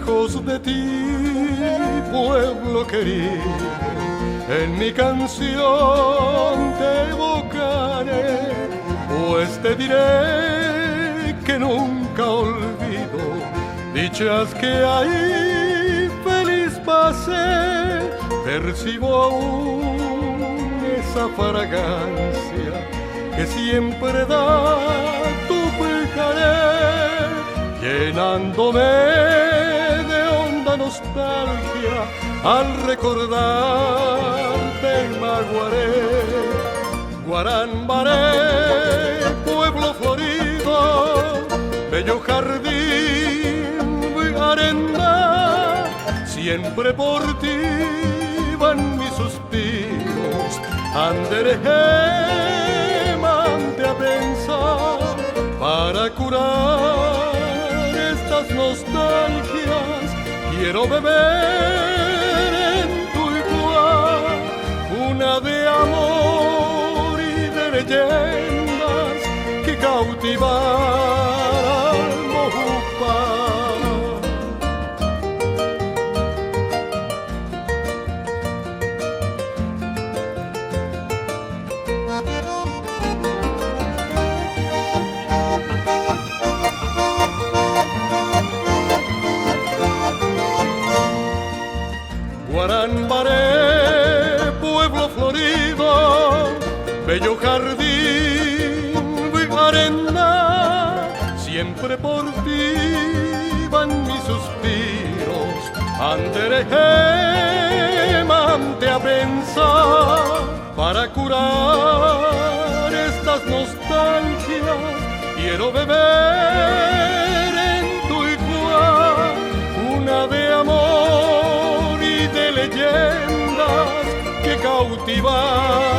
Lejos de ti, pueblo querido, en mi canción te evocaré, pues te diré que nunca olvido dichas que ahí feliz pasé. Percibo aún esa fragancia que siempre da tu picaré, llenándome de honda nostalgia al recordarte Maguaré. Guarambaré, pueblo florido, bello jardín, arenda, siempre por ti van mis suspiros, andereje, mante a pensar para curar estas nostalgias. Quiero beber en tu igual una de amor y de leyendas que cautivarán Mojupá. Guarambaré, pueblo florido, bello jardín, arenda, siempre por ti van mis suspiros, andereje, mante a pensar, para curar estas nostalgias, quiero beber en tu igual una de amor y de leyendas que cautivarán.